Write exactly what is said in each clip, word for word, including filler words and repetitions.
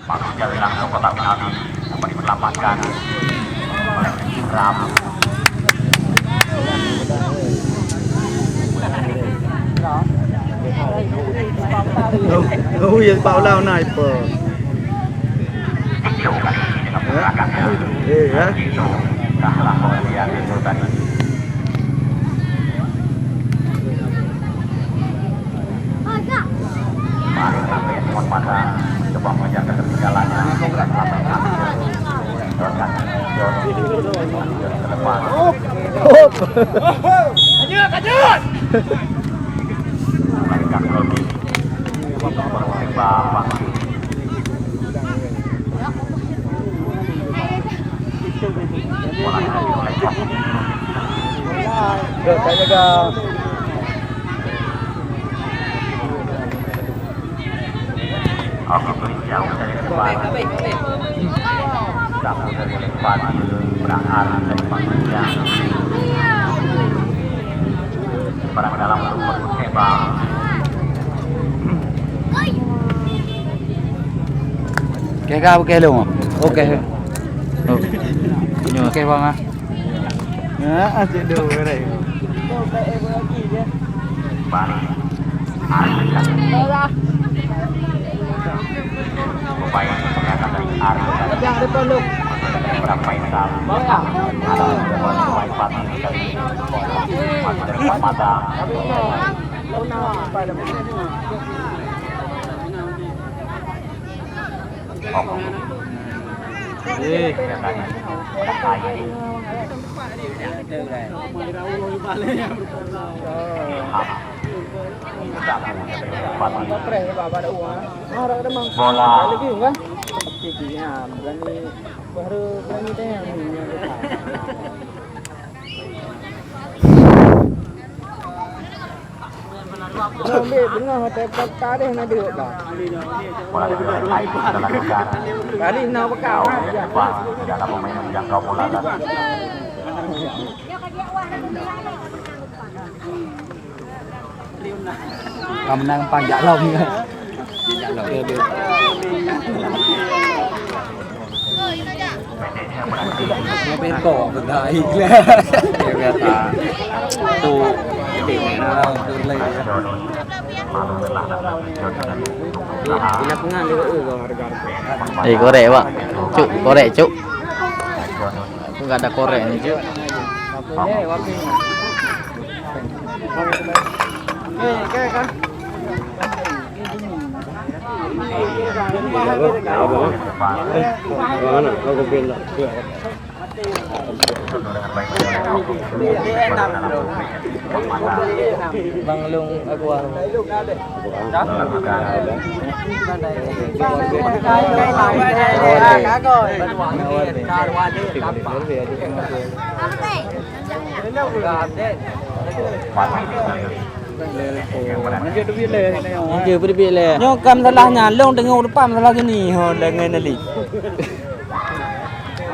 Masuk jari langsung kotak penalti, dapat diselamatkan oleh Ram. Oh, oh, ya, Paula naik, Pak. Itu kali ini dengan menggunakan. Eh, ya. Itu dah lah pengertian itu tadi. Mari sampai semua pada coba mengejar ketertinggalannya. Sampai kami ke depan. Lanjut, lanjut. Mereka lebih. Bapak. Oke, jauh dari depan. Jauh dari depan, berangkat dari panggungnya. Barang dalam untuk berkebang. Keh ka, keh lom. Okey. Oh. Nyoe keh bang ah. Ya, asyik dua orang. Balik. Upaya pengakan dari Arif. Berapa insan? Ada sebuah pati dari mata. Eh. Bola. Ambil tengah, atas kata deh, nak duduk dah. Bola dari Aib sudah lakukan. Tadi nak pegang, ah, ya. Tidak ada pemain menjangkau bola dan Ka menang pang jak lom. Jak lom. Bengkok begai. Dia biasa. Tu. Nah, tu lagi. Bila pengan dia, eh, harga. Eh, korek, Pak. Cuk, korek, Cuk. Aku nggak ada korek ni, Cuk. Bang Long, aku. Nyoe kam salah nyang long teungoh depan salah sini. Ho, dengan nali.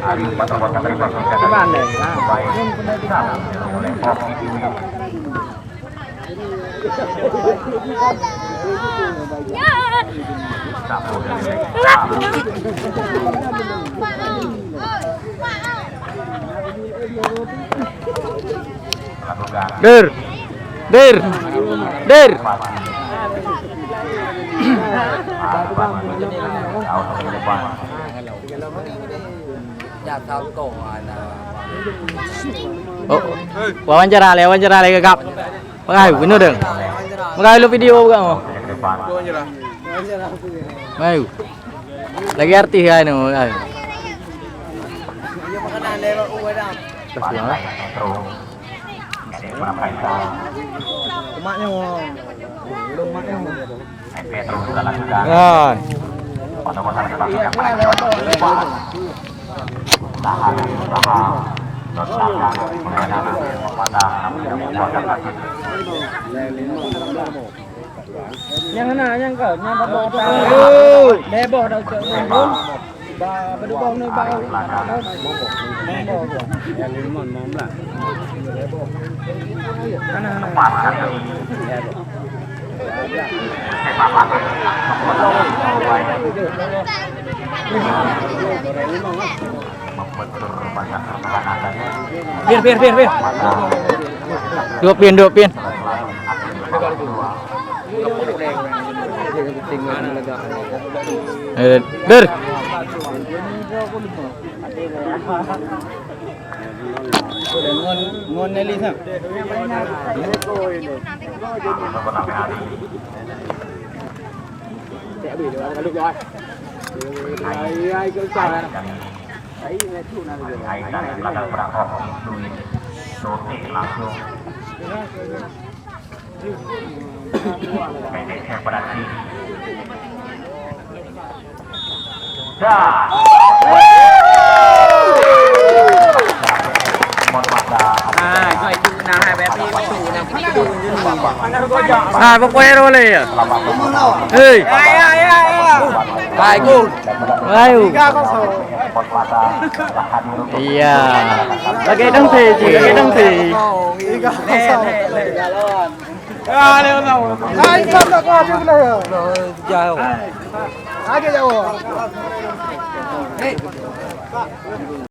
Mana? Der. Der. Der. Oh, wawancara lé, wawancara lé, Kak. Meungayu keunoe deueng. Meungayu lôn video bukan mo. Meungayu. Lagi artis kan tu, meungayu. Lemak nyoe. Lemak nyoe. Hai. Nyang na, nyang ka, nyang ka boh ta. Lhèe boh dah ucok bun. Ba, ba dua boh ni ba. Hana, hana. Pin, pin, pin, pin. Dua pin, dua pin. Eh, der. Ngon, ngon Nelly sa. Ah, pokoknya boleh ya. Hei. Hai, Gun. Ayo. Iya. Lagi dong sih, lagi dong sih. Jauh. Lagi jauh.